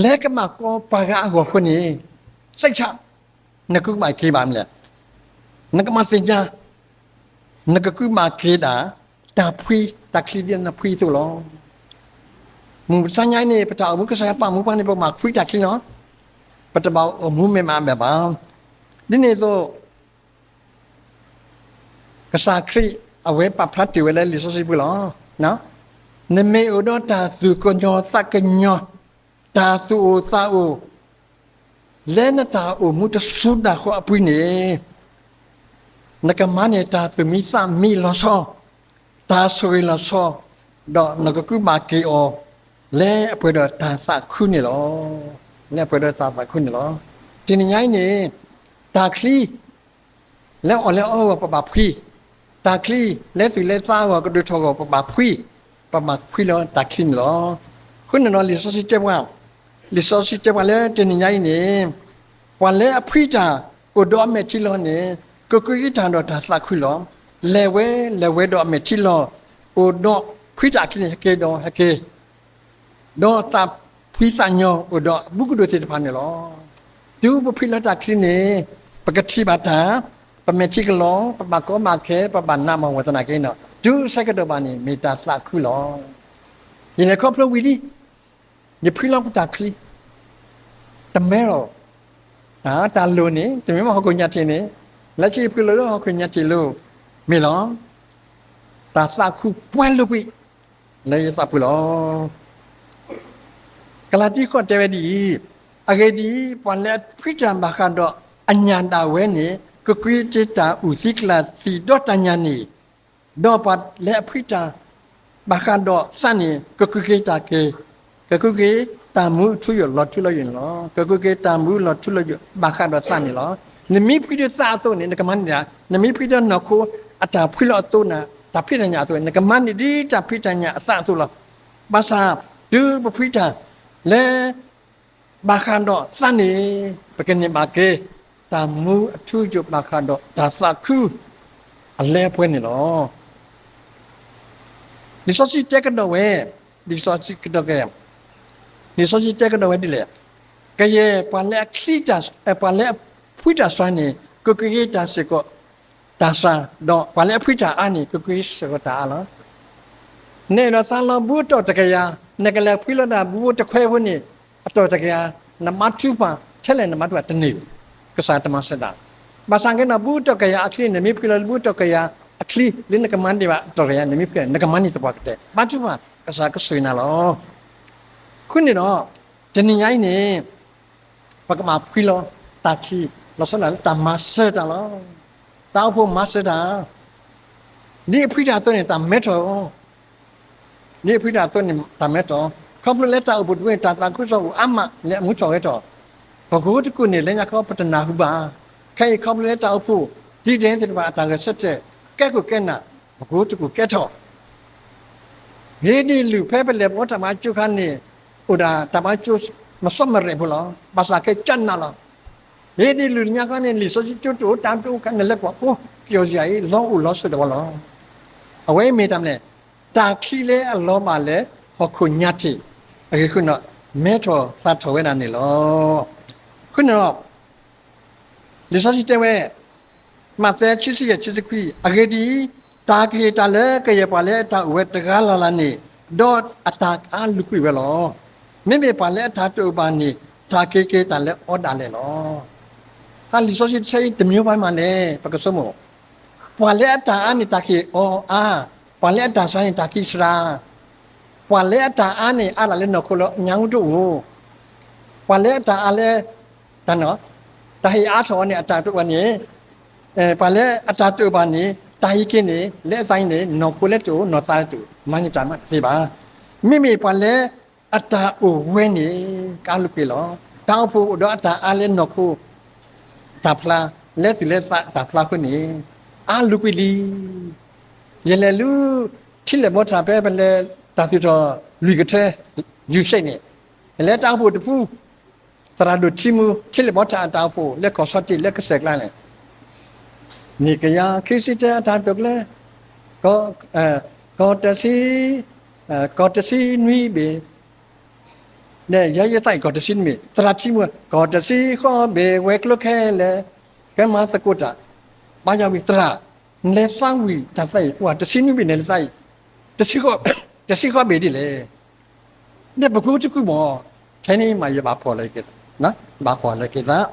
လၢကမၤကီပှၤဂၤအဂီၢ်အဃိန့ၣ်, စိတ်ချ, နကကူးဘၣ်က့ၤဘၣ်မလဲၣ်. နကမၤသ့ၣ်ညါ, နကကူးဘၣ်က့ၤဒၣ် တၢ်ဖှံ, တၢ်ချံဒ်နဖှံအသိးလီၤ. မုၢ်မဆါညါအံၤန့ၣ် ပတၢ်အိၣ်မူကစၢ်ယွၤပာ်မူပှၤန့ၣ် ပကမၤဖှံတၢ်ချံလီၤ. ပတဘၣ်အိၣ်မူမ့ၢ်မးဘၣ်ဘၣ်. ဒ်န့ၣ်အသိး ကစၢ်ခရံာ်အဝဲပာ်ဖျါတ့ၢ်ဝဲလၢလံာ်စီဆှံပူၤလီၤ. နမ့ၢ်အိၣ်ဒီးတၢ်သူၣ်ကညီၤသးကညီၤ, တၢ်သူၣ်အိၣ်သးအိၣ်, လၢနတၢ်အိၣ်မူတစိၤဒၣ်ဃီအပူၤန့ၣ်, နကမၤန့ၢ်တၢ်သူၣ်မံသးမံလီၤဆီ, တၢ်ဆိၣ်ဂ့ၤလီၤဆီ, ဒီးနကကူးဘၣ်က့ၤအီၤ လၢအပှဲၤဒီးတၢ်သးခုန့ၣ်လီၤ. လၢအပှဲၤဒီးတၢ်သးခုန့ၣ်လီၤ. တနံၤညါအံၤန့ၣ် တၢ်ချံ လၢအီၣ်လၢအီအဂီၢ် ပဘၣ်ဖှံ, တၢ်ချံ လၢသူၣ်လၢသးအဂီၢ် ကဒိၣ်ထီၣ်အဂီၢ် ပဘၣ်ဖှံ, ပဘၣ်ဖှံလီၤတၢ်ချံန့ၣ်လီၤ. အဃိန့ၣ်ဒီး လံာ်စီဆှံတဲပှၤ, လံာ်စီဆှံတဲပှၤလၢတနံၤညါအံၤန့ၣ်, ပှၤလၢအဖှံတၢ်အိၣ်ဒီးအမဲာ်ထံလီၤန့ၣ် ကက့ၤတၢ်ဒီးတၢ်သးခုလီၤ. လဲၤဝဲလဲၤဝဲဒီးအမဲာ်ထံလီၤ, အိၣ်ဒီးဖှံတၢ်ချံန့ၣ် ဟဲက့ၤဒီးဟဲက့ၤ ဒီးသးဖှံသးညီအိၣ်ဒီးအဘူးကဒိၣ်သ့ၣ်တဖၣ်န့ၣ်လီၤ. တုၤပဖှံလီၤတၢ်ချံန့ၣ်, ပကထံၣ်ဘၣ်တၢ်, ပမဲာ်ထံကလီၤ, ပဘၣ်ကီဘၣ်ခဲ, ပဘၣ်နးမၤဝဲသနာ်က့န့ၣ်, တုၤဆဲးကဒီးဘၣ်န့ၣ် မ့ၢ်တၢ်သးခုလီၤ. ယလဲၤခီဖျိဝံၤလံ, ယဖှံလီၤပတၢ်ချံ, တမ့ၢ်လီၤ, တၢ်လိၤန့ၣ် တမ့ၢ်မ့ၢ်ဟီၣ်ခိၣ်ညါထံးန့ၣ်, လၢဆံယဖှံလီၤလၢဟီၣ်ခိၣ်ညါထံးလိၤ, မ့ၢ်လီၤ. တၢ်သးခုပှဲၤလိာ်ကွံာ် လၢယသးပူၤလီၤ. ကလၤတံ ဃိး တဲဝဲဒ်အံၤ, အဂ့ၢ်ဒ်အံၤ, ပှၤလၢအဖှံတၢ်ဘၣ်ဃးဒီးအညၣ်ဒၣ်ဝဲန့ၣ် ကက့ၤတ့ၢ်တၢ်အုၣ်သံကျၢ်သံဒီးတၢ်ညၣ်န့ၣ်, ဒီးပှၤလၢအဖှံတၢ်ဘၣ်ဃးဒီးသးန့ၣ် ကက့ၤတ့ၢ်တၢ်က့ၤ, ကက့ၤတၢ်မူအထူအယိာ်လီၤထူလီၤယိာ်န့ၣ်လီၤ. ကက့ၤတၢ်မူလီၤထူလီၤယိာ်ဘၣ်ဃးဒီးသးန့ၣ်လီၤ. နမ့ၢ်ဖှံဒီးသးအသိးန့ၣ် နကမၤန့ၢ်ဒၣ်, နမ့ၢ်ဖှံဒီးနီၢ်ခိအတၢ်ဖှံလီၤအသိးန့ၣ် တၢ်ဖံးတၢ်ညၣ်အသိးန့ၣ် နကမၤန့ၢ်ဒ်တၢ်ဖံးတၢ်ညၣ်အသးအသိးလီၤ. ဘၣ်ဆၣ် တုၤပဖှံတၢ်လၢ ဘၣ်ဃးဒီးသးန့ၣ် ပကန့ၢ်ဘၣ်က့ၤ တၢ်မူအထူအယိာ်ဘၣ်ဃးဒီးတၢ်သးခု အလၢအပှဲၤန့ၣ်လီၤ. လံာ်စီဆှံတဲကဒီးဝဲ, လံာ်စီဆှံကဒီးကဲ, လံာ်စီဆှံတဲကဒီးဝဲဒ်လဲၣ်, ကယဲၢ်ပှၤလၢအချံတၢ်, ပှၤလၢအဖှံတၢ်စှၤန့ၣ် ကက့ၤတၢ်စ့ၢ်ကီး တၢ်စှၤ, ဒီးပှၤလၢအဖှံတၢ်အါန့ၣ် ကက့ၤစ့ၢ်ကီးတၢ်အါလီၤ. နအဲၣ်ဒိးသးလီဘုအတီၢ်တကယၤ, နကလဲၤဖှံလီၤဒၣ်ဘုဖိတခွဲဖိန့ၣ် အတီၢ်တကယၤ, နမါထုကဖၣ် ထဲလဲၣ်နမါထုကဖၣ်တန့ၢ်ဘၣ်. ကစၢ်တမၤစၢၤတၢ်. ဘၣ်ဆၣ်က့ၤန့ၣ် ဘုအတီၢ်တကယၤအချံန့ၣ် မ့ၢ်ဖှံလီၤလၢဘုအတီၢ်တကယၤအချံ လၢနကမၤန့ၢ်ဘၣ်အတီၢ်တကယၤ နမ့ၢ်ဖှံ နကမၤန့ၢ်သပှၢ်ကတၢၢ်. မါထုကဖၣ် ကစၢ်ကဆိၣ်ဂ့ၤနၤလီၤ. အဃိန့ၣ်ဒီး တနံၤညါအံၤန့ၣ် ပကဘၣ်ဖှံလီၤတၢ်ချံ လီၤဆီဒၣ်တၢ်လၢတၢ်မၤစၢၤတၢ်လီၤ. တၢ်အိၣ်ဖှိၣ်မၤစၢၤတၢ်, ဒ်အဖှံတၢ်အသိးန့ၣ် တၢ်မဲထီၣ်, ဒ်အဖှံတၢ်အသိးန့ၣ် တၢ်မဲထီၣ်, ခီဖျိလၢတၢ်အိၣ်ဖှိၣ်တဖုန့ၣ် တၢ်သးခုကစီၣ်အိၣ်အါမးလၢအမူထီၣ်ဂဲၤထီၣ်, ပကိတကူာ်န့ၣ် လၢညါခီပတနၢ်ဟူဘၣ်. ခဲအံၤခီဖျိလၢတၢ်အိၣ်ဖှိၣ် ဒ်ဒဲသ့ၣ်တဖၣ်အတၢ်ဂဲၤဆၢထၢၣ် ကဲခိၣ်ကဲနၢ် ပကိတကူာ်ကဲထီၣ် ဟ့ၣ်ဒံးလုၢ်ဖဲပလဲၤပအိၣ်တၢ်မၤစၢၤခါန့ၣ် အိၣ်ဒၣ်တၢ်မၤစၢၤမစီမရဲၣ်ဖိလီၤ. ဘၣ်ဆၣ်ခဲကနၣ်လီၤ. ဟ့ၣ်ဒံးလုၢ်လၢညါခီန့ၣ် လံာ်စီဆှံကၠိတအိၣ်တၢ်တအိၣ်ခါန့ၣ် လဲၤကွၢ်အိၣ် ပျီၣ်စ့အံၤ လီၤအိၣ်လီၤဆိးဒီးဝဲလီၤ. အဝဲမ့ၢ်တၢ်မနုၤလဲၣ်, တၢ်ခံလၢအလီၤဘၣ်လၢဟီၣ်ခိၣ်ညါထံး အဂ့ၢ်ခိၣ်နၢ် မဲထီၣ်သၣ်ထီၣ်ဝဲဒၣ်န့ၣ်လီၤ. အဃိန့ၣ်ဒီး လံာ်စီဆှံတဲဝဲ မးသဲ ခံဆံယဲၢ် ခံဆံခွံ, အဂ့ၢ်ဒ်အံၤ, တၢ်ကဟ့ၣ်တၢ်လၢကယဲၢ်ပှၤလၢအတၢ်အိၣ်ဝဲတဂၤလၢ်လၢ်န့ၣ်, ဒီးအတၢ်ကအါလူၤကွံာ်ဝဲလီၤ. မ့မ့ၢ်ပှၤလၢအတၢ်တအိၣ်ဘၣ်န့ၣ်, တၢ်က့ၤက့ၤတၢ်လၢအီၤဒၣ်လဲာ်လီၤ. လံာ်စီဆှံတဆၢအံၤ တမံၤဘၣ်မးလဲၣ် ပကဆိကမိၣ်, ပှၤလၢအတၢ်အါန့ၣ် တၢ်ကဟ့ၣ်အီၤအါ, ပှၤလၢအတၢ်စှၤန့ၣ် တၢ်ကဟ့ၣ်စှၤ, ပှၤလၢအတၢ်အါန့ၣ် အါဒၣ်လၢနီၢ်ခိလီၤ ညါအူတအိၣ်, ပှၤလၢအတၢ်အါလၢ တၢ်ဟ့ၣ်အါထီၣ်အီၤန့ၣ် အတၢ်တအိၣ်ဘၣ်န့ၣ်, ပှၤလၢအတၢ်တအိၣ်ဘၣ်န့ၣ် တၢ်ဟ့ၣ်က့ၤန့ၣ် လၢအသးအံၤန့ၣ် နီၢ်ခိလၢတအိၣ် နီၢ်သးလၢတအိၣ် မၤန့ၢ်တၢ်မးတသ့ဘၣ်. မ့မ့ၢ်ပှၤလၢအတၢ်အိၣ်ဝဲန့ၣ် ကအါလူၤကွံာ်လီၤ. တၢ်အိၣ်ဖှိၣ်အိၣ်ဒီးအတၢ်အါလၢနီၢ်ခိ တၢ်ဖျါ, လၢသူၣ်လၢသးတၢ်ဖျါအဃိန့ၣ် အါလူၤကွံာ်လံ. ယလဲၤလူ ထံလဲၣ်ဘီထၣ်ဖဲပလဲၤတၢ်သူၣ်ထီၣ်လွံၢ်ကထၢ ယူၤစဲးန့ၣ်, ယလဲၤတၢ်အိၣ်ဖှိၣ်တဖု သရၣ်ဒိၣ်ထံမူ ထံလဲၣ်ဘီထၣ်အတၢ်အိၣ်ဖှိၣ် လၢကီၢ်ဆီတ့ၢ်လၢကစၢၢ်ကျါန့ၣ်, နံၣ်ကယၤခံဆံတၢအတၢ်တိာ်ကျဲၤ, ကီၢ်တဆံ, ကီၢ်တဆံနွံဘ့ၣ်, ယဲယသးအံၤ ကီၢ်တဆံနွံဘ့ၣ်, သရၣ်ထံမူ ကီၢ်တဆံဃိးဘ့ၣ် ဝဲၤကျိၤခဲလၢာ် ကမၤသကိးတၢ်, ဘၣ်ယွၤဝံၤသရၣ်, နလဲၤသးဝံၤတၢ်သးအံၤ ပှၤတဆံနွံဘ့ၣ် နလဲၤသးအံၤ, တဆံဃိးဘ့ၣ်ဒ်လဲၣ် ဒီးပကိတကူာ်မး, ထဲန့ၣ်မးယဘၣ်ဖှီၣ်လီၤက့ၤသး, ဘၣ်ဖှီၣ်လီၤက့ၤသး.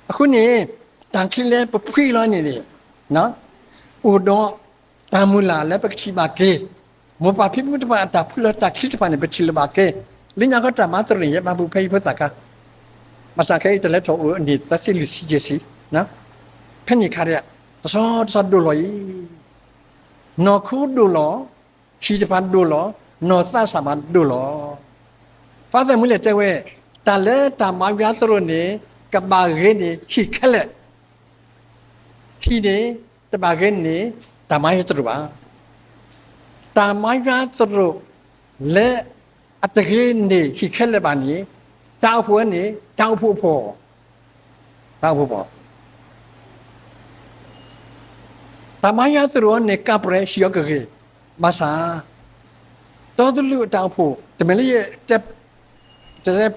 အဃိန့ၣ် တၢ်ချံလၢပဖှံလီၤန့ၣ်န့ၣ်, အိၣ်ဒီးတၢ်မုၢ်လၢ်လၢပကထံၣ်ဘၣ်က့ၤ, မိၢ်ပၢ်ဖံဖုတဖၣ်အတၢ်ဖှံလီၤတၢ်ချံတဖၣ်န့ၣ် ပထံၣ်လၢၤဘၣ်က့ၤ, လၢညါခီတၢ်မၤသရိာ်န့ၣ် ယဲမၤပူၤဖဲယဖိသၣ်ခါ, ဘၣ်ဆၣ်ခဲအံၤတၢ်လဲၤထီၣ်အိၣ်အနံၣ်သၢဆံလွံၢ်ဆံယဲၢ်ဆံ, ဖဲန့ၣ်ခါဒီး တဆီတဆီဒိၣ်လီၤအံၤ နီၢ်ခိဒိၣ်လီၤ, ဟံၣ်တဖၣ်ဒိၣ်လီၤ, နီၢ်သးစၢ်ဘၣ်ဒိၣ်လီၤ. ဖါသဲၣ်မူလဲၣ်တဲဝဲ, တၢ်လၢတၢ်မၤယွၤသရိာ်န့ၣ် ကဘၣ်ဂ့ၤန့ၢ်ဟံၣ်ခဲလၢာ်, ဟံၣ်န့ၣ် တဘၣ်ဂ့ၤန့ၢ် တၢ်မၤယွၤသရိာ်ဘၣ်. တၢ်မၤယွၤသရိာ် လၢအတဂ့ၤန့ၢ်ဟံၣ်ခဲလၢာ်ဘၣ်န့ၣ်, တၢ်အိၣ်ဖှိၣ်ဝဲန့ၣ် တၢ်အိၣ်ဖှိၣ်အဖှီၣ်, တၢ်အိၣ်ဖှိၣ်အဖှီၣ် တၢ်မၤယွၤသရိာ်အံၤန့ၣ် ကပြဲးဟံၣ်အီၤကဂ့ၤ, ဘၣ်ဆၣ် တီသလုးအတၢ်အိၣ်ဖှိၣ် တမ့ၢ်လၢယတဲ တဲ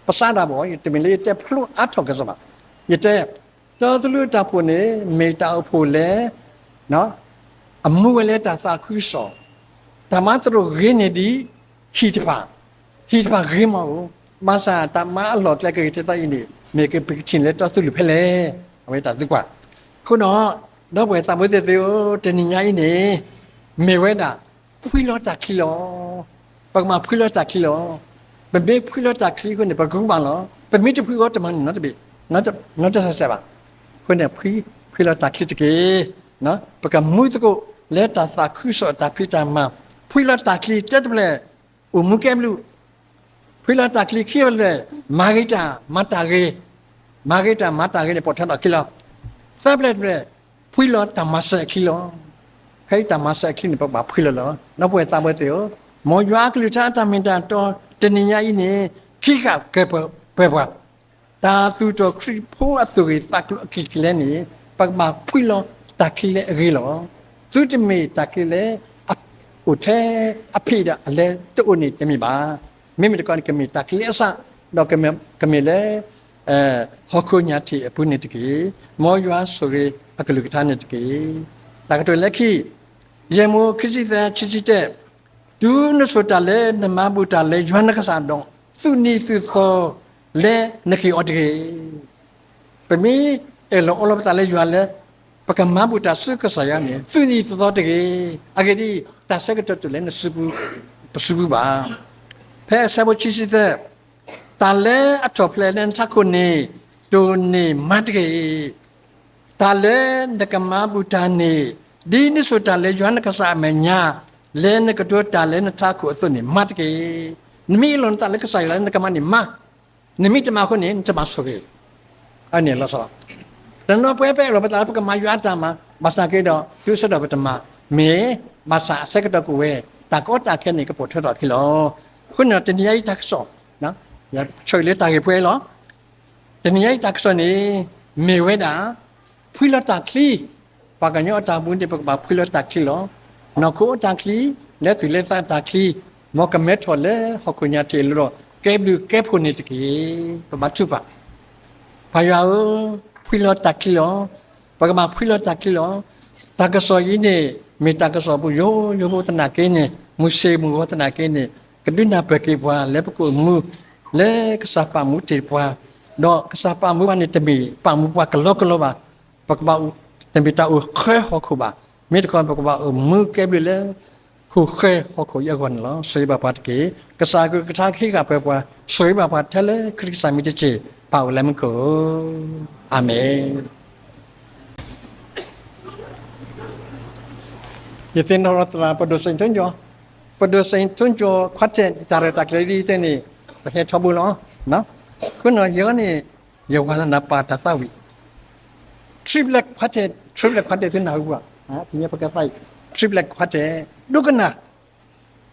ပစးဒၣ်ဘၣ်, တမ့ၢ်လၢယတဲဖျိအါထီၣ်ကစီဒီဘၣ်. ယတဲ တီသလုးအတၢ်အိၣ်ဖှိၣ်န့ၣ် မ့ၢ်တၢ်အိၣ်ဖှိၣ်လၢ အမူဝဲလၢတၢ်သးခုကစီၣ်, တၢ်မၤသရိာ်ဂ့ၤန့ၢ်ဒံး ဟံၣ်တဖၣ်, ဟံၣ်တဖၣ်ဂ့ၤမးဧိၤ, ဘၣ်ဆၣ်တၢ်မၤအလီၢ်အကျဲကဂ့ၤထဲသိးအံၤန့ၣ် မ့ၢ်ပကထံၣ်လၢတီသလုးဖဲလဲၣ်, အဝဲတၢ်သံကွၢ်. အဃိဒီး ဒီပုၢ်ဝဲၢ်သးဘိသ့ၣ်သုဧၢ, တနံၤညါအံၤန့ၣ် မ့ၢ်ဝဲဒၣ် ဖှံလီၤတၢ်ချံလီၤ. ပကမၤဖှံလီၤတၢ်ချံလီၤ. ပမ့ၢ်ဖှံလီၤတၢ်ချံအဃိန့ၣ် ပကကူဘၣ်လီၤ. ပမ့ၢ်တဖှံအဂီၢ်တမၤန့ၢ်နီတဘ့ၣ်, နီတစဲးစဲးဘၣ်. အဃိန့ၣ် ဖှံ, ဖှံလီၤတၢ်ချံတက့ၢ်. ပကမူသကိးလၢတၢ်သးခုကစီၣ်အတၢ်ဖံးတၢ်မၤ, ဖှံလီၤတၢ်ချံတၢတဖျၢၣ်, အိၣ်မူကဲဘျုး, ဖှံလီၤတၢ်ချံခံဖျၢၣ်, မၤဂ့ၤတၢ်မၤတၢ်ဂ့ၤ, မၤဂ့ၤတၢ်မၤတၢ်ဂ့ၤန့ၣ် ပိာ်ထွဲထီၣ်ချံလီၤ. သၢဖျၢၣ်တဖျၢၣ်, ဖှံလီၤတၢ်မၤစၢၤအချံလီၤ. ခဲအံၤတၢ်မၤစၢၤအချံန့ၣ် ပကဘၣ်ဖှံလီၤလီၤ. ဒီပုၢ်ဝဲၢ်သးဘိသ့ၣ်ဧၢ, မ်ယွၤအကလုၢ်ကထါအတၢ်မ့ၢ်တၢ်တီတနံၤညါအံၤန့ၣ် ခံဃာ်ကပၢၤပှၤ တၢ်သူၣ်ထီၣ်ခရံာ်ဖိအသူၣ်ဂ့ၤသးကျိၤအကံၢ်ကလဲန့ၣ် ပကဘၣ်ဖှံလီၤတၢ်ချံလၢအဂ့ၤလီၤ. သုတမ့ၢ်တၢ်ချံလၢ အိၣ်ထဲအဖံးဒီးအလဲၤတအိၣ်န့ၣ်တမ့ၢ်ဘၣ်. မ့မ့ၢ်တခီန့ၣ် ကမ့ၢ်တၢ်ချံအစၢ်, ဒီးကမ့ၢ်လၢ ဟီၣ်ခိၣ်ညါထံးအပူၤန့ၣ်တက့ၢ်. မ်ယွၤဆိၣ်ဂ့ၤအကလုၢ်ကထါန့ၣ်တက့ၢ်. တၢ်ကတိၤလၢခံ, ယဲၢ်မိၤၡ့ ခံဆံသၢ ခံဆံတၢ, တုၤနစိာ်တၢ်လၢနမၤဘူၣ်တၢ်လၢယွၤနကစၢ်ဒီး သူၣ်နံၤသူၣ်သီလၢနကဟ့ၣ်အီၤတဂ့ၤ. ပမ့ၢ်အဲၣ်လီၤအီလီၤပသးလၢယွၤလၢ ပကမၤဘူၣ်တၢ်ဆူကစၢ်ယွၤန့ၣ် သူၣ်နံၤသူၣ်သီတဂ့ၤ. အဂ့ၢ်ဒ်အံၤ, တၢ်ဆၢကတီၢ်တုၤလၢနစုပူၤ တစုပူၤဘၣ်. ဖဲအဆၢဖိခံဆံသၢ, တၢ်လၢအထီၣ်ဖျဲးလၢနထးခိၣ်န့ၣ် တိၢ်န့ၢ်မၤတဂ့ၤ. တၢ်လၢနကမၤဘူၣ်တၢ်န့ၣ် ဒ်နစိာ်တၢ်လၢယွၤနကစၢ်အမဲာ်ညါ လၢနကတိၤတၢ်လၢနထးခိၣ်အသိးန့ၣ် မၤတက့ၢ်. နမ့ၢ်အလီၢ်နသးလၢကစၢ်ယွၤလၢနကမၤန့ၣ်မၤ နမ့ၢ်တမၤအဃိန့ၣ် နတမၤဆိၣ်ဂ့ၤ, အန့ၣ်လီၤဆီ. တနီၤပဝဲပအဲၣ်လီၤပသးလၢပကမၤယွၤအတၢ်မၤ, ဘၣ်ဆၣ်က့ဒီး တုၤဆၢဒီးပတမၤ, မ့ၢ်ဘၣ်ဆၣ်အဆၢကတီၢ်ကအိၣ်ဝဲ, တၢ်ကီတၢ်ခဲန့ၣ် ကပိာ်ထွဲထီၣ်အခံလီၤ. အဃိန့ၣ်ဒီး တနံၤညါအံၤတၢ်ကစီၣ်, ဆၢလၢတၢ်ဂ့ၢ်ပှဲၤလီၤ. တနံၤညါအံၤတၢ်ကစီၣ်န့ၣ် မ့ၢ်ဝဲဒၣ် ဖှံလီၤတၢ်ချံ, ပှၤကညီအတၢ်မူန့ၣ် ပကဘၣ်ဖှံလီၤတၢ်ချံလီၤ. နီၢ်ခိအတၢ်ချံ, လၢသူၣ်လၢသးအတၢ်ချံ, မ်ကမဲထီၣ်လၢဟီၣ်ခိၣ်ညါထံးအလိၤဒီး ကဲဘျုးကဲဖှိၣ်န့ၣ်တက့ၢ်. ပဘၣ်ထုကဖၣ်, ပၢ်ယွၤဧၢ, ဖှံလီၤတၢ်ချံလီၤ. ပကဘၣ်ဖှံလီၤတၢ်ချံလီၤ. တၢ်ကစီၣ်အံၤန့ၣ် မ့ၢ်တၢ်ကစီၣ်ပူၤယိယိဖိသနာ်က့န့ၣ်, မုၢ်ဆ့ၣ်မုၢ်ဂီၤသနာ်က့န့ၣ်, ကဒုးနၢ်ပၢၢ်က့ၤပှၤလၢပကအိၣ်မူ လၢကစၢ်ပာ်မူတ့ၢ်ပှၤ, ဒီးကစၢ်ပာ်မူပှၤန့ၣ် တမ့ၢ်ပာ်မူပှၤကလီကလီဘၣ်. ပကဘၣ်အိၣ်, တမ့ၢ်တၢ်အိၣ်ဃၢဟီၣ်ခိၣ်ဘၣ်. မ့ၢ်တခီ ပကဘၣ်အိၣ်မူကဲဘျုးလၢ ဟူးဃၢဟီၣ်ခိၣ်အံၤအဂီၢ်န့ၣ်လီၤ. ဆိၣ်ဂ့ၤဘၣ်ပှၤတက့ၢ်. ကစၢ်အကလုၢ်ကထါကဟံးဃာ်ပှၤ, ဆိၣ်ဂ့ၤဘၣ်ပှၤထဲလၢခရံာ်ကစၢ်မံၤတက့ၢ်. ပၢ်အိၣ်လၢမူခိၣ်ဧၢ, အၤမ့ၣ်. ယသ့ၣ်နီၣ်ထီၣ်သး ပဒိၣ်စိန်ထွန်းကျော်, ပဒိၣ်စိန်ထွန်းကျော် quartet တၢ်ရဲၣ်တၢ်ကျဲၤဒ်အံၤသ့ၣ်န့ၣ် ပဟဲထီဘိလီၤ. အဃိန့ၣ် ယဲန့ၣ် ယဝၤလၢနပာ်တၢ်သးဝံၣ် Triple quartet, triple quartet သုနၢ်ဟူဘၣ်, ပကသးဝံၣ် triple quartet ဒိကနၣ်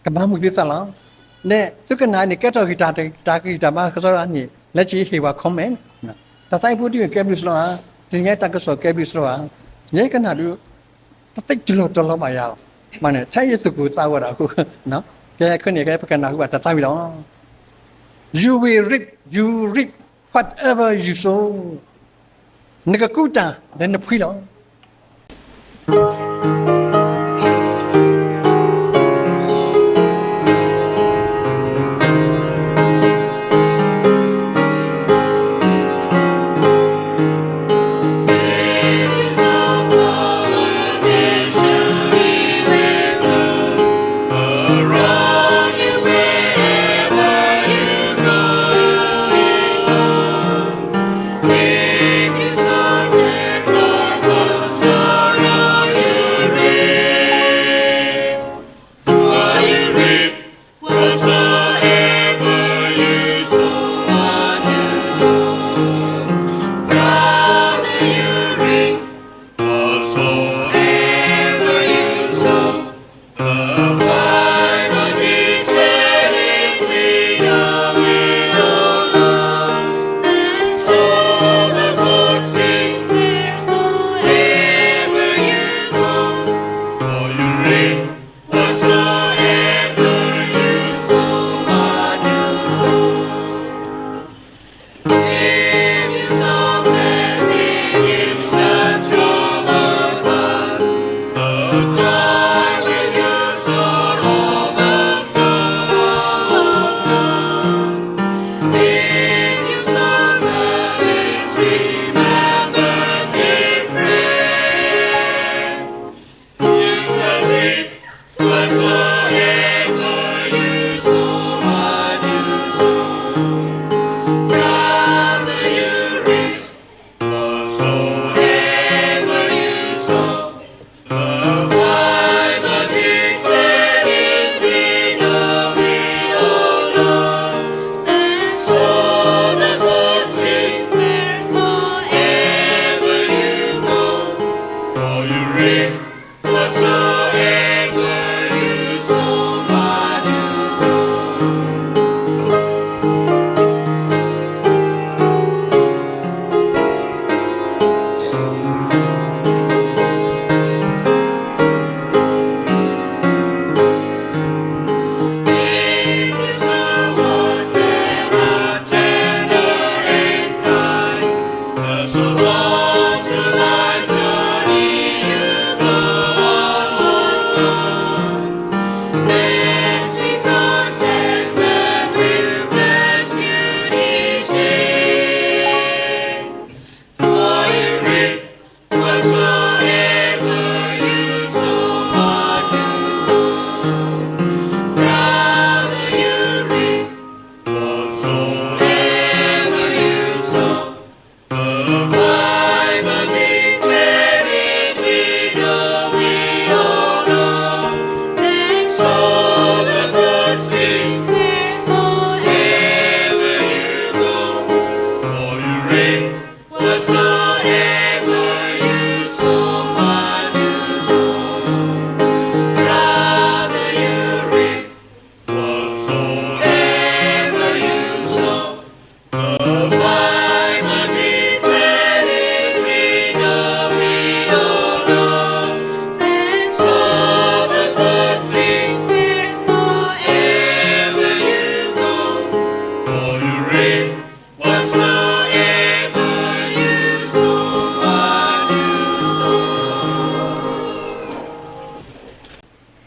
ကမၤမုာ်သုသးလီၤ. န့ၣ် သုကနၣ်န့ၣ် ကဲထီၣ်ဂံၢ်တၢ်, တၢ်ဂံၢ်တၢ်ဘါကစီဒီန့ၣ် လၢကဟ့ၣ်ဝဲ comment တၢ်သးဝံၣ်ဖိတယုၢ်ကဲဘျုးစလီၤဧါ, တနံၤညါတၢ်ကစီၣ်ကဲဘျုးစလီၤဧါ, ယဲကနၣ်ဒုး တသ့တလီၤတလီၤဘၣ်ယၤလီၤ. မ့ၢ်န့ၣ် ထဲယသကိးသးဝဲဒၣ်အဃိ, ကဲခဲန့ၣ် ကဲပကနၢ်ဟူဘၣ်တၢ်သးဝံၣ်လီၤ. You will reap, you reap whatever you sow. နကကူးတၢ်လၢနဖှံလီၤ.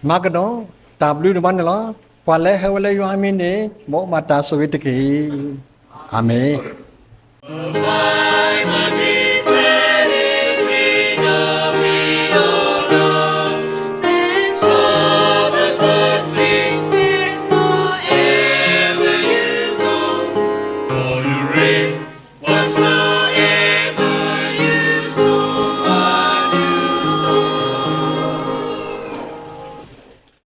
မၤကဒီး, တၢ်ဘျုးဒိၣ်မးန့ၣ်လီၤ. ပှၤလၢဟဲဝဲလၢယွၤအမံၤန့ၣ် မ်ဘၣ်တၢ်ဆိၣ်ဂ့ၤတက့ၢ်. အၤမ့ၣ်.